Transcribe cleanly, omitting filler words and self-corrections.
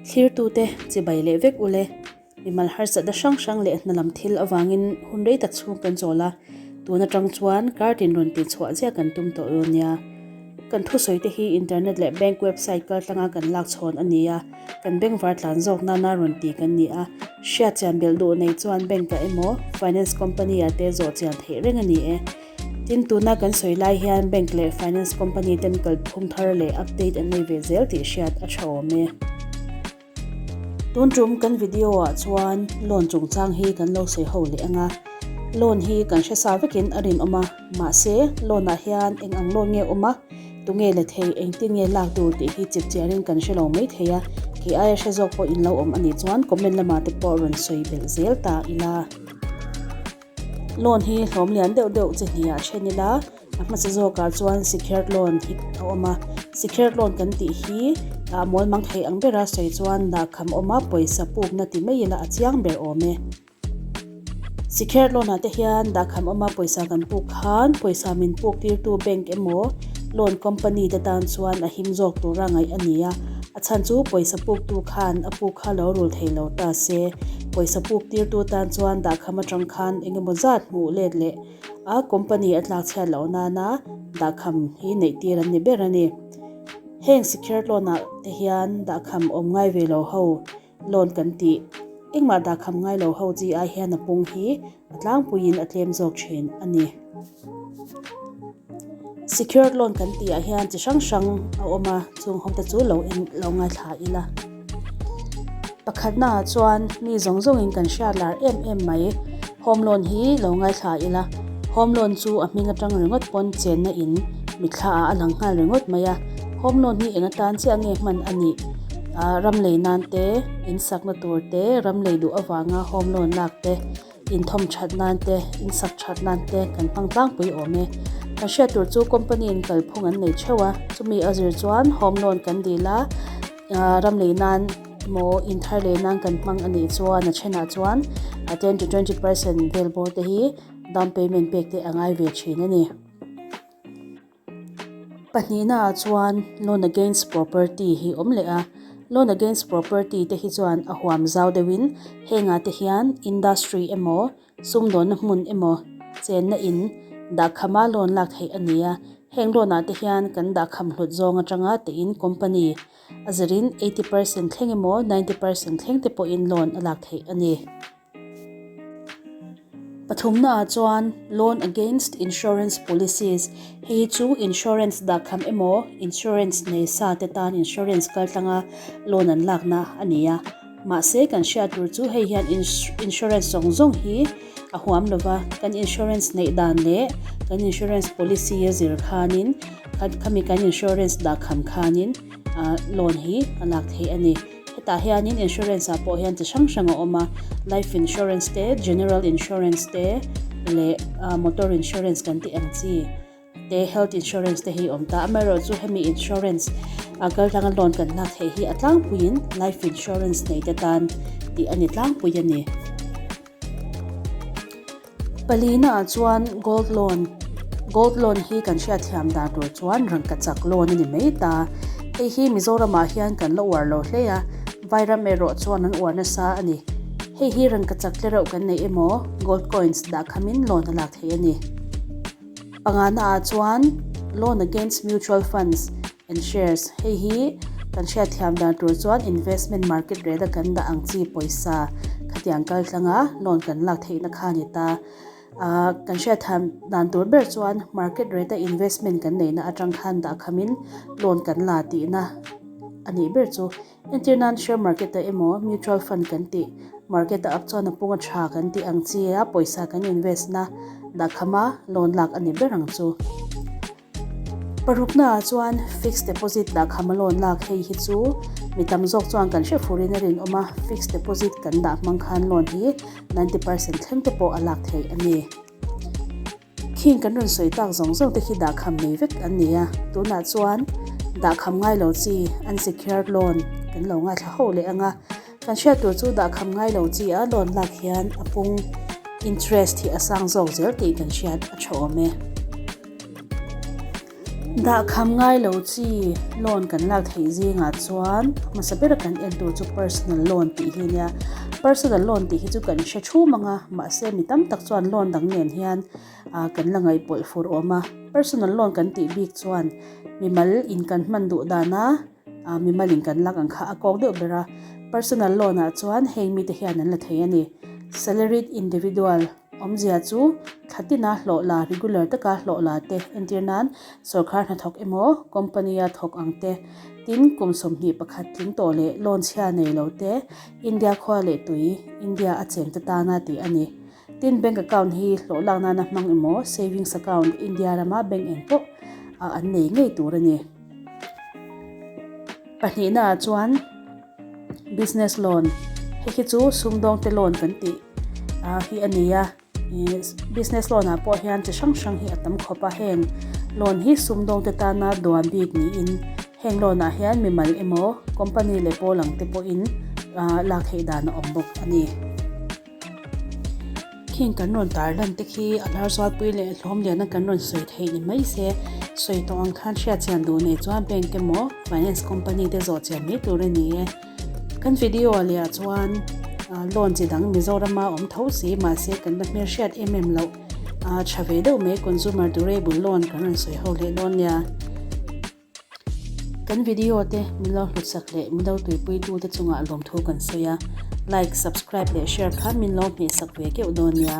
Thlirtute chibai leh vek ule. Mimal harsatna hrang hrang leh hna lam thil avangin hun rei tak chhung kan chawl a, tun atang chuan kar tin rawn tih chhuah ziah kan tum tawh dawn nia. Kan thusawi te hi internet leh bank website kal tlanga kan lak chhawn a ni a, kan bengvar tlan zawk nana rawn ti kan ni a, hriat chian belh duh nei chuan bank ah emaw finance company ah te zawh chian theih reng a ni e. Tin, tuna kan sawi lai hian bank leh finance company ten kalphung thar leh update an nei ve zel tih hriat a tha awm e. Tun tum kan video ah chuan loan chungchang hi kan lo sawi ho leh ang a, loan hi kan hre sa vekin a rinawm a, mahse loan ah hian eng ang loan nge awm a, tunge la thei, engtin nge lak tur tih hi chip chiarin kan hre lo mai thei a, kei aia hre zawk pawh in lo awm a nih chuan comment lamah te pawh rawn sawi belh zel ta ila. Loan hi hlawm lian deuh deuh chi hnih ah then ila. A hmasa zawkah chuan secured loan hi a awm a, secured loan kan tih hi ah mawl mang thei ang bera sawi chuan dahkham awm a, pawisa pukna ti mai ila a chiang ber awm e. Secured loan ah te hian dahkham awm a pawisa kan puk khan pawisa min puk tirtu bank emaw loan company te tan chuan a him zawk tura ngaih a ni a, a chhan chu pawisa puktu khan a puk kha lo rul thei lo ta se, pawisa puk tirtu tan chuan dahkham atang khan engemaw zat hmuh let leh A company a tlak chhiat loh nana dahkham hi neih tir an ni ber a ni. Heng secured loan ah te hian dahkham awm ngai ve lo ho loan kan tih engmah dahkham ngai lo ho chi ai hian a pung hi a tlangpuiin a tlem zawk thin a ni. Secured loan kan tih ah hian chi hrang hrang a awm a, chung ho te chu lo en lo ngaithla ila. Pakhatnaah chuan mi zawng zawngin kan hriat lar em em mai. Home loan hi lo ngaithla ila, home loan chu a hming atang ringawt pawn chenna in mitthla ah a lang nghal ringawt mai a. Home loan hi eng atan chiah nge hman a nih? Ah ram lei nan te, in sakna tur te, ram lei duh avanga home loan lak te, inthawm that nan te, in sak that nan te kan hmang tlangpui awm e. Kan hriat tur chu company in kalphung an nei theuh a, chumi a zir chuan home loan kan dil a. Ram lei nan emaw in thar lei nan kan hmang a nih chuan a thenah chuan 10 to 20 percent vel bawr te hi down payment pek te a ngai ve thin a ni. Pahnihna ah chuan loan against property hi awm leh a, loan against property te hi chuan a huam zau deuhin hengah te hian industry emaw sumdawnna hmun emaw chenna in dahkhama loan lak theih a ni a, heng loan ah te hian kan dahkham hlut zawng atanga tiin company a zirin 80 percent thleng emaw 90 percent thleng te pawhin loan a lak theih a ni. Pathumna ah chuan loan against insurance policies hei hi chu insurance dahkham emaw insurance nei sa te tan insurance kaltlanga loan an lakna a ni a. Mahse kan hriat tur chu hei hian insurance zawng zawng hi a huam lova, kan insurance neih dan leh kan insurance policy a zir khanin khami kan insurance dah kham khanin loan hi a lak theih a ni. Hetah hianin insurance ah pawh hian chi hrang hrang a awm a, life insurance te, general insurance te leh motor insurance kan tih ang chi. te health insurance te hi awm ta amaherawh chu hemi insurance a kal tlanga loan kan lak theih hi a tlangpuiin life insurance nei te tan tih a ni tlangpui a ni. Palina ah chuan gold loan gold loan hi kan hriatthiam dan tur chuan rangkachak loan a ni mai ta hei hi Mizoram ah hian kan la uar lo hle a Vairam erawh chuan an uar nasa a ni hei hi rangkachak tlereuh kan neih emaw gold coins dah khamin loan a lak theih a ni. Pangana ah chuan loan against mutual funds and shares hei hi kan hriatthiam dan tur chuan investment market rate a kan dah ang chi pawisa khatiang kal tlanga loan kan lak theihna kha a ni ta. Ahh kan hriatthiam dan tur ber chuan market rate a investment kan neihna atang khan dah khamin loan kan la tihna a nih ber chu. Entir nan share market ah emaw mutual fund kan tih market a up chuan a pung a tha kan tih ang chi a pawisa kan invest na dahkham a loan lak a ni ber ang chu. Parukna ah chuan fixed deposit dahkham a loan lak hei hi chu mi tam zawk chuan kan hre furin a rinawm a fixed deposit kan dah hmang khan loan hi 90% thleng te pawh a lak theih a ni. Khing kan rawn sawi tak zawng zawng te khi dahkham nei vek an ni a, tunah chuan dahkham ngai lo chi unsecured loan kan lo ngaithla ho leh ang a, kan hriat tur chu dahkham ngai lo chi a loan lak hian a pung interest hi a sang zawk zel tih kan hriat a tha awm e. Dah kham ngai lo chi loan kan lak theih zingah chuan hmasa bera kan en tur chu personal loan tih hi a nia. Personal loan tih hi chu kan hre thum ang a, mahse mi tam tak chuan loan dang nen hian ah kan la ngaihpawlh fur awm a. Personal loan kan tih bik chuan mimal in kan hman duh dana ah mimal in kan lak ang kha a kawk deuh ber a. Personal loan ah chuan heng mite hian an la thei a ni. Salaried individual. Awmzia chu thla tina hlawh la, regular taka hlawh la te entir nan sawrkar hnathawk emaw company a thawk ang te, tin kum 21 tling tawh leh loan chhia nei lo te India khua leh tui, India a cheng te tana tih a ni. Tin bank account hi hlawh lak nana hmang emaw savings account India rama bank eng pawh an nei ngei tur a ni. Pahnihna ah chuan. Business loan, hei hi chu sumdawngte loan kan tih ah hi a ni a, ih business loan ah pawh hian chi hrang hrang hi a tam khawp a, heng loan hi sumdawngte tana duan bik niin heng loan ah hian mimal emaw company leh pawl ang te pawhin ah lak theih dan a awm bawk a ni. Khing kan rawn tar lan te khi a lar zualpui leh hlawm liana kan rawn sawi theih ni mai se, sawi tawh ang khan hriat chian duh nei chuan bank emaw finance company te zawh chian mai tur a ni e. Kan video ah leh ah chuan loan chi dang Mizorama awm tho si mahse kan la hmelhriat em em loh tha ve deuh mai consumer durable loan kan rawn sawi ho leh dawn nia. Kan video te min lo hlutsak leh min lo tuipuitu te chungah lawmthu kan sawi a, like, subscribe leh share khan min lo hmehsak ve keuh dawn nia.